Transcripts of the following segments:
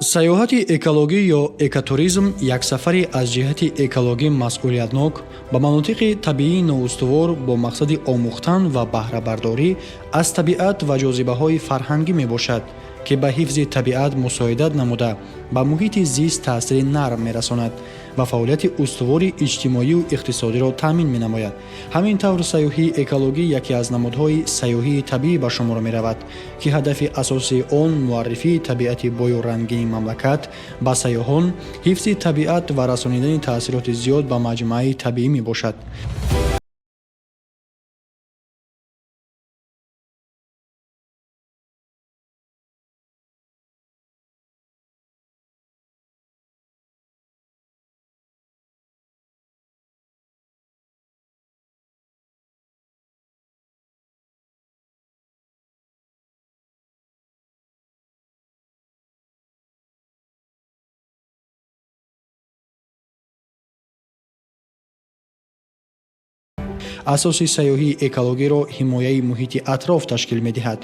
Сайёҳати экологӣ ё экотуризм як сафари аз ҷиҳати экологӣ масъулиятнок ба манотиқи табиии ноустувор бо мақсади омӯхтан ва баҳрабардорӣ аз табиат ва ҷозибаҳои фарҳангӣ мебошад, ки ба ҳифзи табиат мусоидат намуда, ба муҳити зист таъсири нарм мерасонад ва фаъолияти устувори иҷтимоию иқтисодиро таъмин менамояд. Ҳамин тавр, сайёҳии экологӣ яке аз намудҳои сайёҳии табиӣ ба шумор меравад, ки ҳадафи асосии он муаррифии табиати бою рангини мамлакат ба сайёҳон, ҳифзи табиат ва расонидани таъсироти зиёд ба маҷмӯаи табиӣ мебошад. Асоси сайёҳии экологиро ҳимояи муҳити атроф ташкил медиҳад.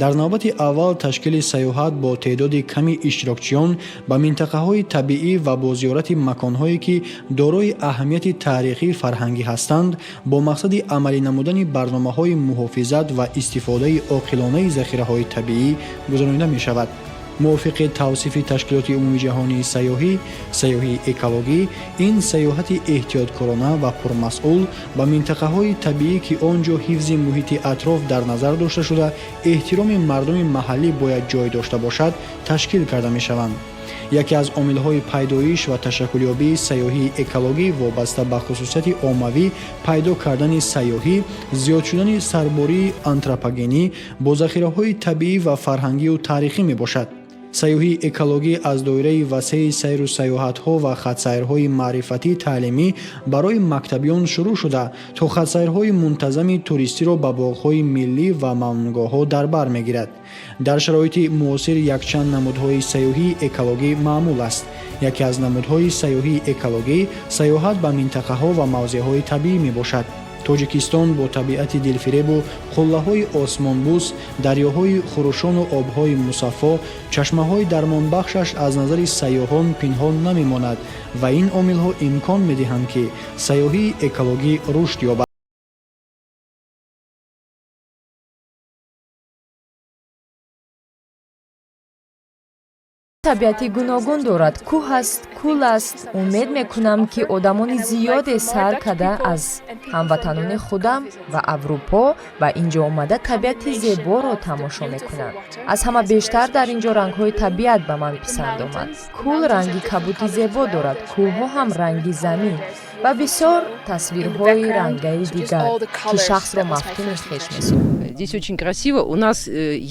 Дар навбати аввал, ташкили сайёҳат бо теъдоди ками иштирокчиён ба минтақаҳои табиӣ ва бо зиёрати маконҳое, ки дорои аҳамияти таърихӣ фарҳангӣ ҳастанд, бо мақсади амалӣ намудани барномаҳои муҳофизат ва истифодаи оқилонаи захираҳои табиӣ гузаронида мешавад. Мувофиқи тавсифи Ташкилоти умумиҷаҳонии сайёҳӣ, сайёҳии экологӣ ин сайёҳати эҳтиёткорона ва пурмасъул ба минтақаҳои табиӣ, ки он ҷо ҳифзи муҳити атроф дар назар дошта шуда, эҳтироми мардуми маҳаллӣ бояд ҷой дошта бошад, ташкил карда мешаванд. Яке аз омилҳои пайдоиш ва ташаккулёбии сайёҳии экологӣ вобаста ба хусусияти оммавӣ пайдо кардани сайёҳӣ, зиёд шудани сарбории антропогенӣ бо захираҳои табиӣ ва фарҳангию таърихӣ мебошад. Сайёҳии экологӣ аз доираи васеи сайру сайёҳатҳо ва хатсайрҳои маърифатӣ таълимӣ барои мактабиён шурӯъ шуда, то хатсайрҳои мунтазами туристиро ба боғҳои миллӣ ва мамнӯъгоҳҳо дар бар мегирад. Дар шароити муосир якчанд намудҳои сайёҳии экологӣ маъмул аст. Яке аз намудҳои сайёҳии экологӣ сайёҳат ба минтақаҳо ва мавзеъҳои табиӣ мебошад. Тоҷикистон бо табиати дилфиребу қуллаҳои осмонбӯс, дарёҳои хурӯшону обҳои мусаффо, чашмаҳои дармонбахшаш аз назари сайёҳон пинҳон намемонад ва ин омилҳо имкон медиҳанд, ки сайёҳии экологӣ рушд ёбад. Табиати гуногун дорад: кӯҳ аст, кӯл аст. Умед мекунам, ки одамони зиёде, сар карда аз ҳамватанони худам ва Аврупо, ба ин ҷо омада, табиати зеборо тамошо мекунанд. Аз ҳама бештар дар ин ҷо рангҳои табиат ба ман писанд омад. Кӯл ранги кабуди зебо дорад, кӯҳҳо ҳам ранги замин ва бисёр тасвирҳои рангаи дигар, ки шахсро мафтуни хеш месозад. Здесь очень красиво. У нас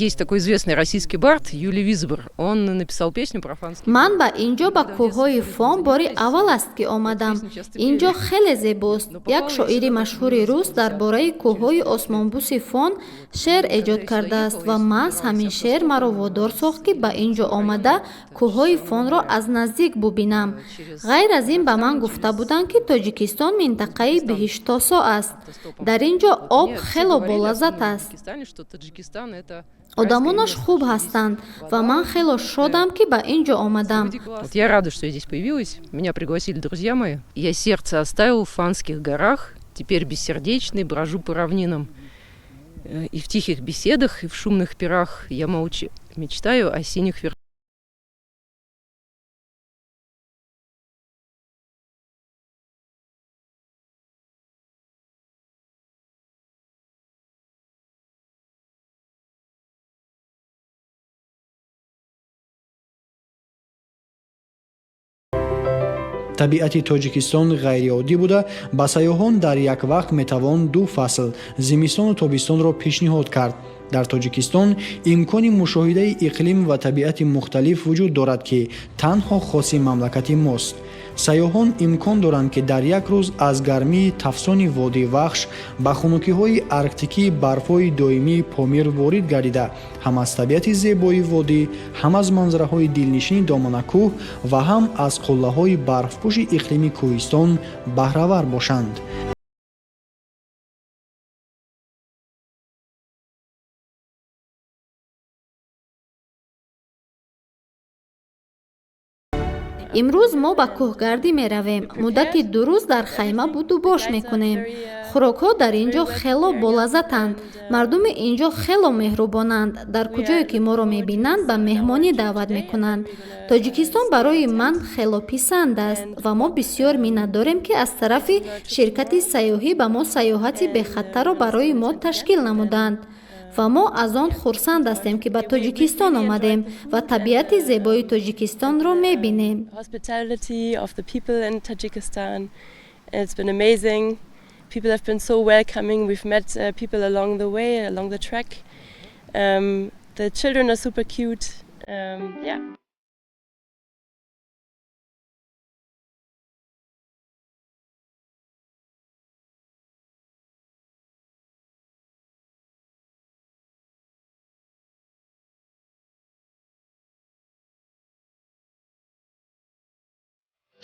есть такой известный российский бард Юлий Визбор. Он написал песню про Фанский. Ман ба ин ҷо, ба кӯҳҳои Фон, бори аввал аст, ки омадам. Ин ҷо хеле зебост. Як шоири машҳури рус дар бораи кӯҳҳои осмонбӯси Фон шеър эҷод кардааст ва маҳз ҳамин шеър маро водор сохт, ки ба ин ҷо омада, кӯҳҳои Фонро аз наздик бубинам. Ғайр аз ин, ба ман гуфта буданд, ки Тоҷикистон минтақаи биҳиштосо аст. Дар ин ҷо об хело болаззат аст, одамонаш хуб ҳастанд ва ман хело шодам, ки ба ин ҷо омадам. Вот я рада, что я здесь появилась. Меня пригласили друзья мои. Я сердце оставил в Фанских горах, теперь бессердечный брожу по равнинам. И в тихих беседах, и в шумных пирах я молча мечтаю о синих вершинах. Табиати Тоҷикистон ғайриоддӣ буда, ба сайёҳон дар як вақт метавон ду фасл, зимистону тобистонро, пешниҳод кард. Дар Тоҷикистон имкони мушоҳидаи иқлим ва табиати мухталиф вуҷуд дорад, ки танҳо хоси мамлакати мост. Сайёҳон имкон доранд, ки дар як рӯз аз гармии тафсони водии Вахш ба хунукиҳои арктикии барфҳои доимии Помир ворид гардида, ҳам аз табиати зебои водӣ, ҳам аз манзараҳои дилнишини доманакӯҳ ва ҳам аз қуллаҳои барфпӯши иқлими кӯҳистон баҳравар бошанд. Имрӯз мо ба кӯҳгардӣ меравем. Муддати 2 рӯз дар хайма будубош мекунем. Хӯрокҳо дар ин ҷо хело болаззатанд. Мардуми ин ҷо хело меҳрубонанд. Дар куҷое ки моро мебинанд, ба меҳмонӣ даъват мекунанд. Тоҷикистон барои ман хело писанд аст ва мо бисёр миннатдорем, ки аз тарафи ширкати сайёҳӣ ба мо сайёҳати бехатарро барои мо ташкил намуданд. Ва мо аз он хурсанд ҳастем, ки ба Тоҷикистон омадем ва табиати зебои Тоҷикистонро мебинем. People have been so welcoming. We've met people along the way, along the track. The children are super cute. Yeah.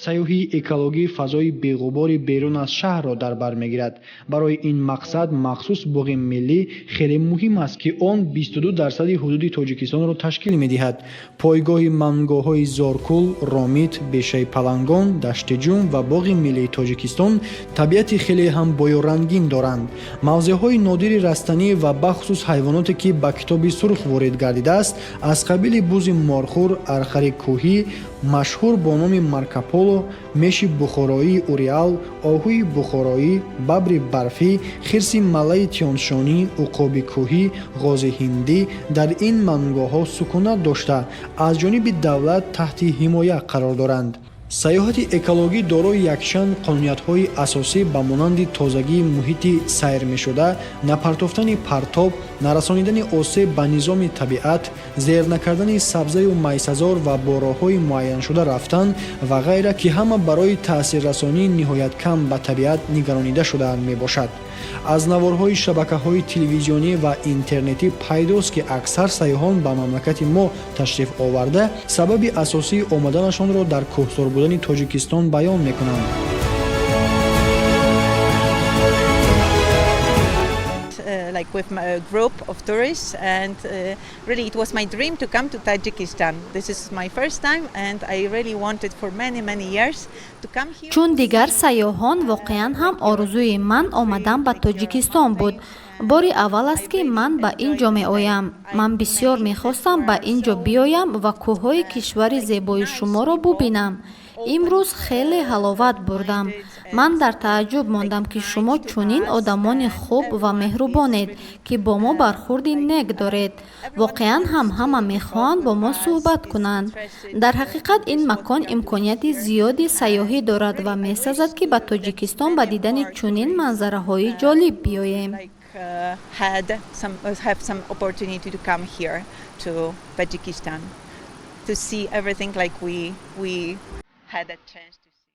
Сайёҳии экологӣ фазои беғубори берун аз шаҳрро дар бар мегирад. Барои ин мақсад махсус боғи миллӣ хеле муҳим аст, ки он 22% ҳудуди Тоҷикистонро ташкил медиҳад. Пойгоҳи мамнӯъгоҳҳои Зоркул, Ромит, Бешаи Палангон, Даштиҷум ва боғи миллии Тоҷикистон табиати хеле ҳам боёрангин доранд. Мавзеъҳои нодири растанӣ ва бахусус ҳайвоноте, ки ба Китоби сурх ворид гардидааст, аз қабили бузи морхӯр, архари кӯҳӣ машҳур бо номи Маркополо, меши бухороии уреал, оҳуи бухороӣ, бабри барфӣ, хирси малаи тиёншонӣ, уқоби кӯҳӣ, ғози ҳиндӣ дар ин мамнӯъгоҳҳо сукунат дошта, аз ҷониби давлат таҳти ҳимоя қарор доранд. Сайёҳати экологӣ дорои якчанд қонуниятҳои асосӣ ба монанди тозагии муҳити сайр мешуда, напартофтани партоб, нарасонидани осеб ба низоми табиат, зер накардани сабзаю майсазор ва бо роҳҳои муайяншуда рафтан ва ғайра, ки ҳама барои таъсиррасонии ниҳоят кам ба табиат нигаронида шудаанд мебошад. Аз наворҳои шабакаҳои телевизионӣ ва интернетӣ пайдост, ки аксар сайёҳон ба мамлакати мо ташриф оварда, сабаби асосии омаданашонро дар кӯҳсор будани Тоҷикистон баён мекунанд. Like with a group of tourists, and really it was my dream to come to Tajikistan. This is my first time, and I really wanted for many, many years to come here. Чун дигар сайёҳон, воқеан ҳам орзуи ман омадан ба Тоҷикистон буд. Бори аввал аст, ки ман ба ин ҷо меоям. Ман бисёр мехостам ба ин ҷо биёям ва кӯҳҳои кишвари зебои шуморо бубинам. Имрӯз хеле ҳаловат бурдам. Ман дар тааҷҷуб мондам, ки шумо чунин одамони хуб ва меҳрубонед, ки бо мо бархурди нек доред. Воқеан ҳам ҳама мехоҳанд бо мо суҳбат кунанд. Дар ҳақиқат ин макон имконияти зиёди сайёҳӣ дорад ва месазад, ки ба Тоҷикистон ба дидани чунин манзараҳои ҷолиб биёем. Have some opportunity to come here to Tajikistan to see everything like we had a chance to see.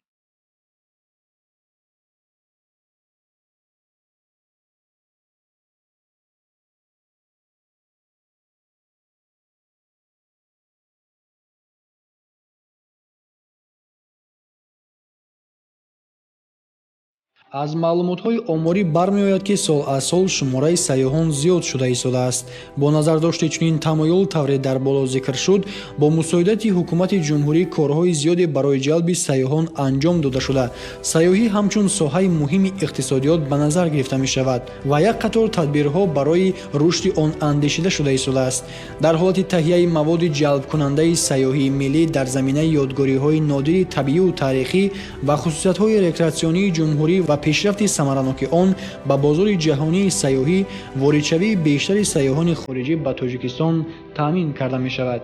Аз маълумотҳои оморӣ бармеояд, ки сол аз сол шумораи сайёҳон зиёд шуда истодааст. Бо назардошти чунин тамоюл, тавре дар боло зикр шуд, бо мусоидати ҳукумати ҷумҳурӣ корҳои зиёде барои ҷалби сайёҳон анҷом дода шуда, сайёҳӣ ҳамчун соҳаи муҳими иқтисодиёт ба назар гирифта мешавад ва як қатор тадбирҳо барои рушди он андешида шуда истодааст. Дар ҳолати таҳияи маводи ҷалбкунандаи сайёҳии миллӣ дар заминаи ёдгориҳои нодири табиию таърихӣ ва хусусиятҳои рекреатсионии ҷумҳурӣ ва пешрафти самараноки он ба бозори ҷаҳонии сайёҳӣ, воридшавии бештари сайёҳони хориҷӣ ба Тоҷикистон таъмин карда мешавад.